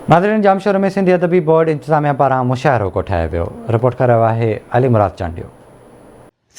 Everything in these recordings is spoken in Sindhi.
ناظرين ڄامشورو ۾ سنڌي ادبي بورڊ انتظاميا پاران مشاعرو ڪوٺايو ويو، رپورٽ ڪري رهيو آهي علي مراد چانڊيو.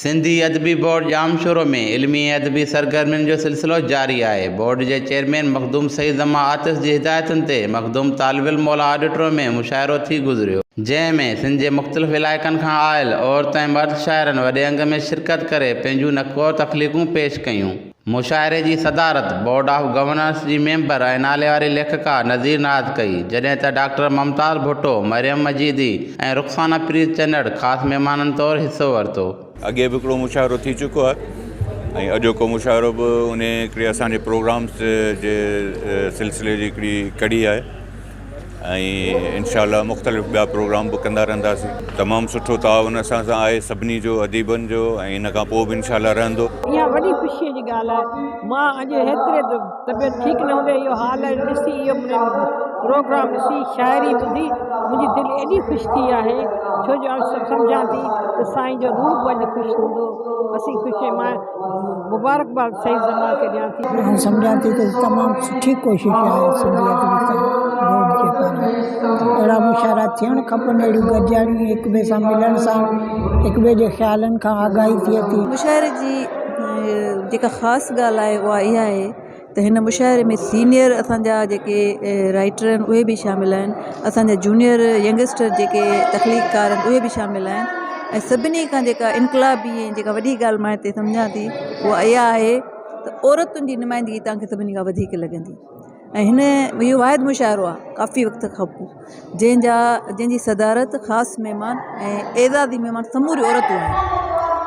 سنڌي ادبي بورڊ ڄامشورو ۾ علمي ۽ ادبي سرگرمين جو سلسلو جاري آهي. بورڊ جي چيئرمين مخدوم سعيد زمان عاطف جي هدايتن تي مخدوم طالب الموليٰ آڊيٽوريم ۾ مشاعرو ٿي گذريو. جنهن ۾ سنڌ جي مختلف علائقن کان آيل عورت ۽ مرد شاعرن وڏي انگ ۾ شرڪت ڪري پنهنجون نڪور تخليقون پيش ڪيون. مشاعري جي صدارت بورڊ آف گورنرس جي ميمبر ۽ ناليواري ليکڪا نذير ناز ڪئي، جڏهن ته ڊاڪٽر ممتاز ڀٽو، مريم مجيدي ۽ رخسانه پريت چنڙ خاص مهمانن طور حصو ورتو. اڳي به هڪڙو مشاعرو ٿي چڪو آهي ۽ اڄوڪو مشاعرو به انهي هڪڙي اسان جي پروگرامس جي سلسلي جي هڪڙي ڪڙي آهي. ۽ انشاء الله مختلف ٻيا پروگرام به ڪندا رهنداسين تمام سٺو تعاون اسان سان آهي سڀني جو اديبن جو ۽ ان کان پوء به انشاء الله رهندو. اها وڏي خوشيء جي ڳالهه آهي. مان اڄ هيتري طبيعت ٺيڪ نه هوندي اهو حال ڏسي اهو پروگرام ڏسي شاعري ٻڌي منهنجي دل ايڏي خوش ٿي آهي ڇو جو آئون سمجهان ٿي ته سائين جو روح به اڄ خوش هوندو اسين خوش مان مبارڪباد سيد زمان کي ڏيان ٿي. آئون سمجهان ٿي ته تمام سٺي ڪوشش آهي سنڌي ادبي بورڊ جي پاران اهڙا مشاعرا ٿيڻ کپن اهڙيون گڏجاڻيون هڪ ٻئي سان ملڻ سان هڪ ٻئي جي خيالن کان آگاهي ٿئي ٿي. مشاعري جي جيڪا خاص ڳالهه آهي اها اها آهي ته هن مشاعري ۾ سينئر اسان جا جيڪي رائيٽر آهن اهي به شامل آهن اسان جا جونيئر ينگسٽر جيڪي تخليقڪار آهن اهي به شامل آهن ۽ سڀني کان جيڪا انقلابي ۽ جيڪا وڏي ڳالهه مان هتي سمجهان ٿي اها اها آهي ته عورتن جي نمائندگي توهان کي سڀني کان وڌيڪ لڳندي ۽ هن اهو واحد مشاعرو آهي ڪافي وقت کان پوءِ جنهن جا جنهن جي صدارت خاص مهمان ۽ اعزازي مهمان سموريون عورتون آهن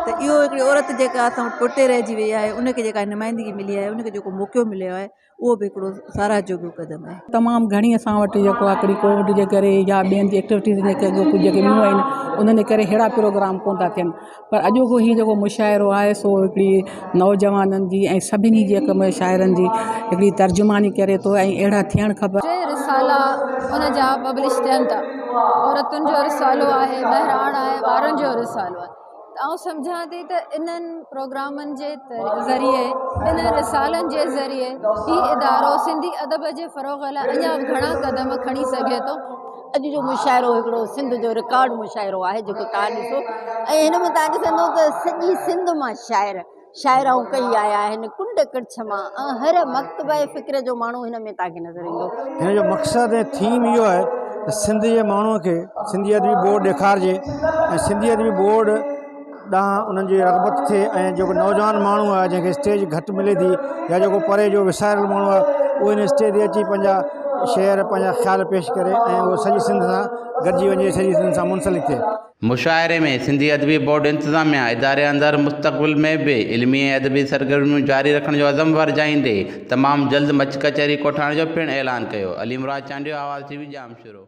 ته اهو هڪڙي عورت جيڪا اسان وٽ پٺتي رهجي وئي آهي ان کي جيڪا نمائندگي ملي آهي ان کي جيڪو موقعو مليو آهي اهو به هڪڙو ساراهه جوڳو قدم آهي. تمام گهڻي اسان وٽ جيڪو آهي هڪڙي ڪووڊ جي ڪري يا ٻين ايڪٽيوٽيز جي ڪري ڪجهه جيڪي ٻيون آهن انهن جي ڪري اهڙا پروگرام ڪونه ٿا ٿين پر اڄوڪو هي جيڪو مشاعرو آهي سو هڪڙي نوجوانن جي ۽ سڀني جي حق ۾ شاعرن جي هڪڙي ترجماني ڪري ٿو ۽ اهڙا ٿيڻ کپن. ٽي رسالا ان جا پبلش ٿين ٿا. عورتن جو رسالو آهي، مهراڻ آهي، ٻارن جو رسالو آهي. ته آئون سمجهان ٿي ته انهن پروگرامن جي ذريعي انهن رسالن جي ذريعي هي ادارو سنڌي ادب جي فروغ لاء اڃا به گهڻا قدم کڻي سگهي ٿو. اڄ جو مشاعرو هڪڙو سنڌ جو رڪارڊ مشاعرو آهي جيڪو توهان ڏسو ۽ هن ۾ توهان ڏسندو ته سڄي سنڌ مان شاعر شاعرائون ڪهي آيا آهن ڪنڊ ڪڙڇ مان ۽ هر مڪتبه فڪر جو ماڻهو هن ۾ توهان کي نظر ايندو. هن جو مقصد ۽ ٿيم اهو آهي ته سنڌ جي ماڻهوء کي سنڌي ادبي بورڊ ڏيکارجي ۽ سنڌي ادبي بورڊ ڏانهن انهن جي رغبت ٿئي ۽ جيڪو نوجوان ماڻهو آهي جنهن کي اسٽيج گهٽ ملي ٿي يا جيڪو پري جو وساريل ماڻهو آهي اهو هن اسٽيج تي اچي پنهنجا شعر پنهنجا خيال پيش ڪري ۽ اهو سڄي سنڌ سان گڏجي وڃي سڄي سنڌ سان منسلڪ ٿئي. مشاعري ۾ سنڌي ادبي بورڊ انتظاميا اداري اندر مستقبل ۾ به علمي ۽ ادبي سرگرميون جاري رکڻ جو عزم ورجائيندي تمام جلد مچ ڪچهري ڪوٺائڻ جو پڻ اعلان ڪيو. علي مراد چانڊيو، آواز ٽي وي، ڄامشورو.